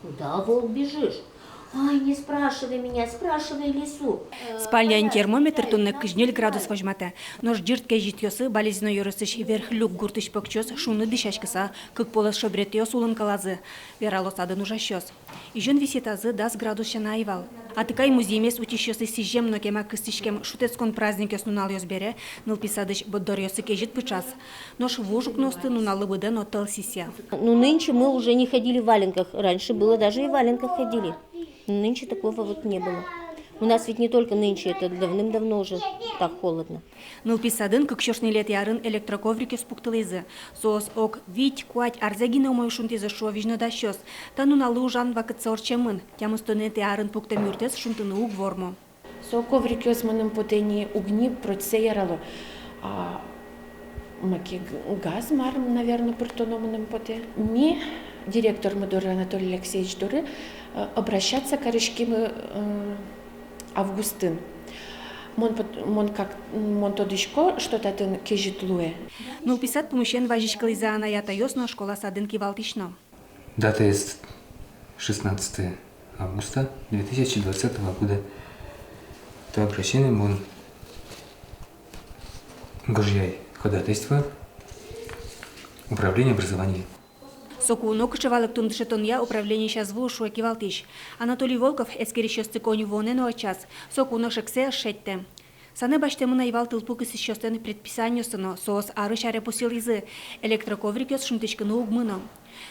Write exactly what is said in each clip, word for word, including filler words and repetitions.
Куда, волк, бежишь? Ай, не спрашивай меня, спрашивай лису. Спальняын термометр туннэ кызь ньыль градус возьматэ. Нош ӟырт кезьытъёсы Балезино ёросысь Верх Люк гуртысь покчиос шуныт дӥсяськыса кык полэс шобретъёс улын кӧлазы, верало садын ужасьёс. Изён висъетазы дас градус сяна ӧй вал. Атыкай музъемез утисьёслы сӥзем но кема кыстӥськем шутэтскон праздникъёс нуналъёс бере нылпи садысь борддоръёсы кезьыт пыӵаз. Нош вуж укноосты нуналлы быдэ но тӧл сисъя. Ну, нынче мы уже не ходили в валенках. Раньше было, даже и в валенках ходили. Нынче такого вот не было. У нас ведь не только нынче, это давным-давно уже так холодно. Нылпи садын кык сюрс ньылетӥ арын электроковрикъёс пуктылӥзы. Соос ог вить-куать арзэ гинэ умой шунтӥзы, шуо визьнодасьёс. Та нуналлы ужан вакытсы ортчемын. Тямыстонэтӥ арын пуктэм юртэз шунтыны уг вормо. Со коврикъёс мыным потэ ни уг ни, прочсэ ярало. А маке г-, газ мар, наверно, пыртоно мыным потэ. Ми директормы доры, Анатолий Алексеевич доры, э, обращаться кариськимы, э, августын. Мон пот-, мон как, мон тодӥсько, что татын кезьыт луэ. Нылпи сад пумысен вазиськылӥзы анай-атайёс но, школа-садын кивалтӥсь но. Датаез шестнадцатое августа две тысячи двадцатого года. Это обращение мон гожъяй ходатайство управление образования. Соку но кыӵе валэктон дышетонъя управлениысь ӧз вуы, шуэ кивалтӥсь. Анатолий Волков эскерисьёсты коньывуонэ но ӧтчаз, соку но шексэ ӧз шедьтэ. Санэ басьтэмын ӧй вал тылпу кысӥсьёслэн предписаниоссы но, соос арысь аре пусйылӥзы, электроковрикъёс шунтӥськыны уг мыно.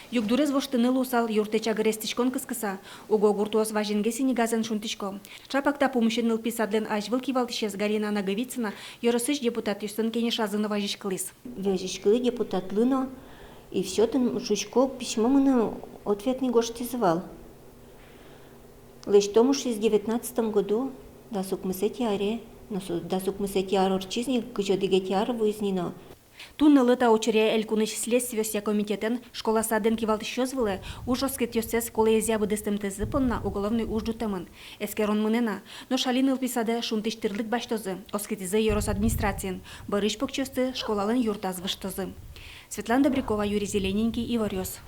Югдурез воштыны луысал юртэ чагыр эстӥськон кыскыса, уго гуртоос вазенгес ини газэн шунтӥсько. Чапак та пумысен нылпи садлэн азьвыл кивалтӥсез Галина Наговицына ёросысь депутатъёслэн кенешазы но вазиськылӥз. Вазиськылӥ депутатлы но, и всё, тӥни, шуисько, письмо мыным ответный гожтӥзы вал. Лэсьтом ужез девятнадцатом году, дас укмысэтӥ аре, но со дас укмысэтӥ ар ортчиз ни, кызь одӥгетӥ ар вуиз ни но. Туннэ нылы та учыре элькунысь следствиосъя комитетэн школа-садэн кивалтӥсьёс вылэ уж оскетъёссэс кулэезъя быдэстымтэзы понна уголовной уж ӝутэмын. Эскерон мынэ на, нош али нылпи садэ шунтӥсь тӥрлык басьтозы, оскытӥзы ёрос администрациын, бӧрысь покчиосты школалэн юртаз выжтозы. Светлана Добрякова, Юрий Зелененький, «Иворъёс».